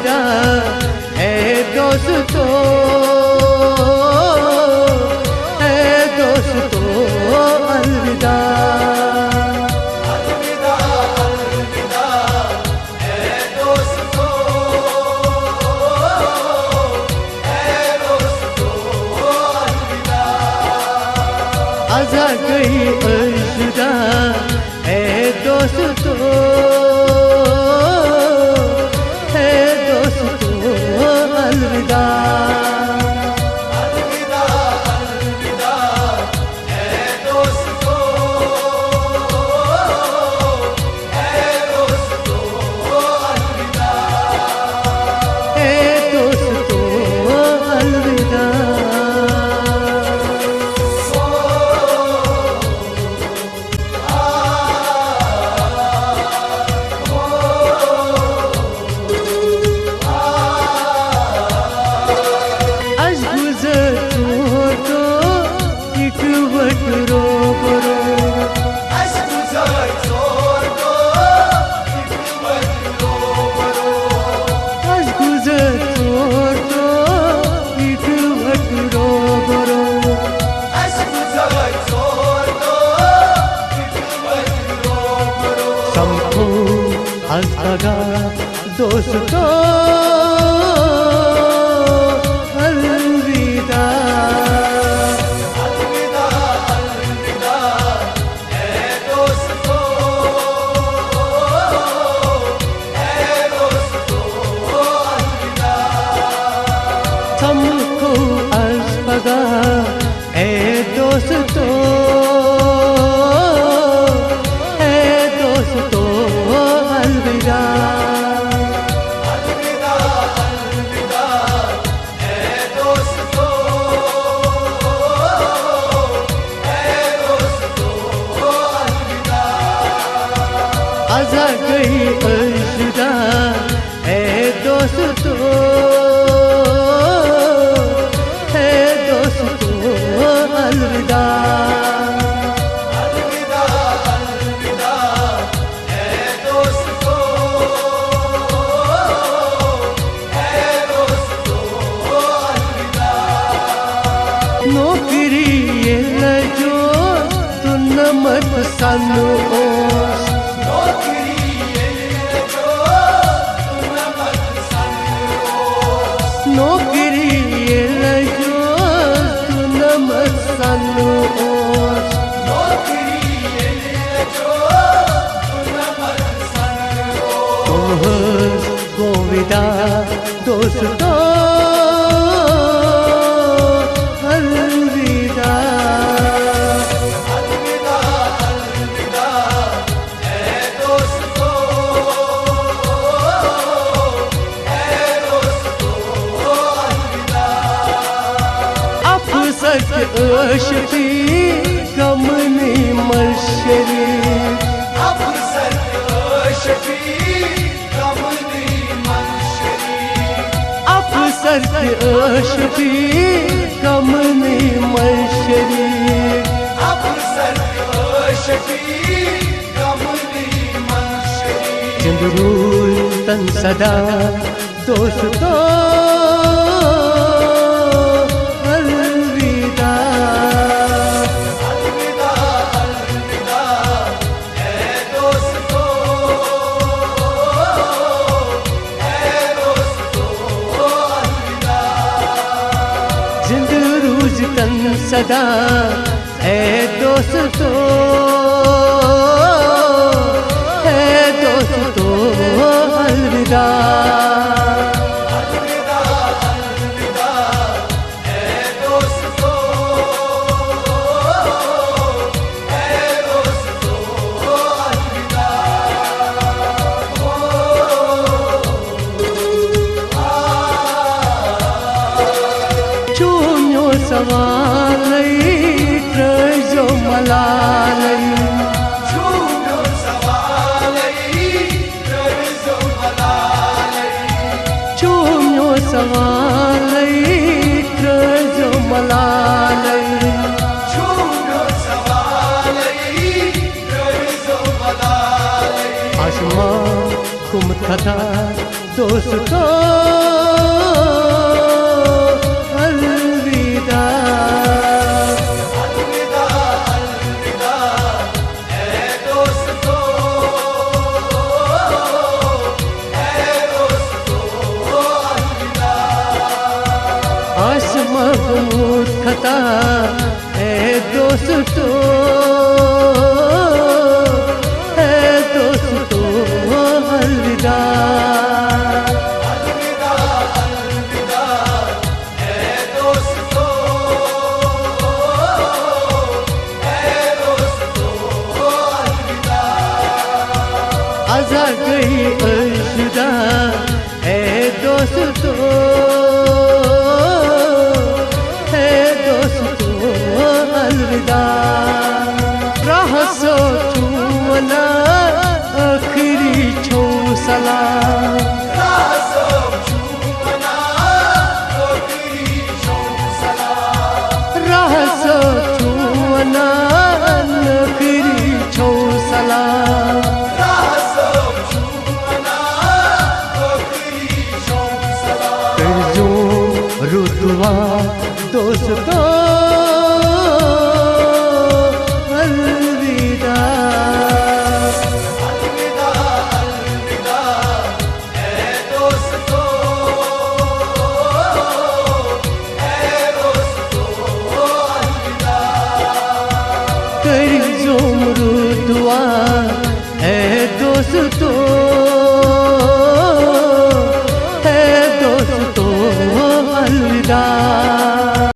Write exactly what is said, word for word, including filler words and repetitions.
A دوستو، A دوستو، الوداع۔ ازا گئی الوداع، اے دوستو، اے دوستو، الوداع۔ اے دوستو، الوداع۔ اَسہِ گُزٲرۍ ژور دۄہ اِکوَٹہٕ روبرو۔ اَسہِ گُزٲرۍ ژور دۄہ اِکوَٹہٕ روبرو۔ اَسہِ گُزٲرۍ ژور دۄہ اِکوَٹہٕ روبرو۔ اَسہِ گُزٲرۍ ژور دۄہ اِکوَٹہٕ روبرو۔ سَمکھو از پگاہ دوستو، الوداع۔ الوداع، الوداع، اے دوستو، اے دوستو، الوداع۔ سَمکھو از پگاہ، اے دوستو، اے دوستو، الوداع۔ الوداع، الوداع، اے دوستو، اے دوستو، الوداع۔ ازا گئی الوداع، اے دوستو، اے دوستو، الوداع۔ الوداع، الوداع، اے دوستو، اے دوستو، الوداع۔ نوکری ییٚلہِ جو تہٕ نَمَتھ سَنہٕ اوس۔ نوکری ییٚلہِ جو تہٕ نَمَتھ سَنہٕ اوس۔ نوکری ییٚلہِ جو تہٕ نَمَتھ سَنہٕ اوس۔ نوکری ییٚلہِ جو تہٕ نَمَتھ سَنہٕ اوس۔ تہٕ حٲج گوٚو وِدا دوستو، الوداع۔ الوداع، الوداع، اے دوستو، اے دوستو، الوداع۔ افسر تہِ عٲشقی غمنی منٛز شریٖک۔ افسر تہِ عٲشقی غمنی منٛز شریٖک۔ افسر تہِ عٲشقی غمنی منٛز شریٖک۔ افسر تہِ عٲشقی غمنی منٛز شریٖک۔ زِنٛدٕ روٗزۍ تن سدا دوستو، الوداع۔ الوداع، الوداع، اے دوستو، اے دوستو، الوداع۔ زِنٛدٕ روٗزۍ تن سدا، اے دوستو، اے دوستو، الوداع۔ الوداع، الوداع، اے دوستو، اے دوستو، الوداع۔ چوٗ میون سوالٕے ترٛٲیزیو ملالٕے۔ چوٗ میون سوالٕے ترٛٲیزیو ملالٕے۔ چوٗ میون سوالٕے ترٛٲیزیو ملالٕے۔ چوٗ میون سوالٕے ترٛٲیزیو ملالٕے۔ آسمان گوٚمُت خطا دوستو، الوداع۔ الوداع، الوداع، اے دوستو، اے دوستو، الوداع۔ آس محمود خطا، اے دوستو، اے دوستو، الوداع۔ الوداع، الوداع، اے دوستو، اے دوستو، الوداع۔ ازا گئی الوداع، اے دوستو، اے دوستو، الوداع۔ راہ صٲب چھُ وَنان ٲخری چھو سلام۔ راہ صٲب چھُ وَنان ٲخری چھو سلام۔ راہ صٲب چھُ وَنان ٲخری چھو سلام۔ راہ صٲب چھُ وَنان ٲخری چھو سلام۔ کٔرۍزیوم رُت دُعا دوستو، الوداع۔ الوداع، الوداع، اے دوستو، اے دوستو، الوداع۔ کٔرۍزیوم رُت دُعا، اے دوستو، اے دوستو، الوداع۔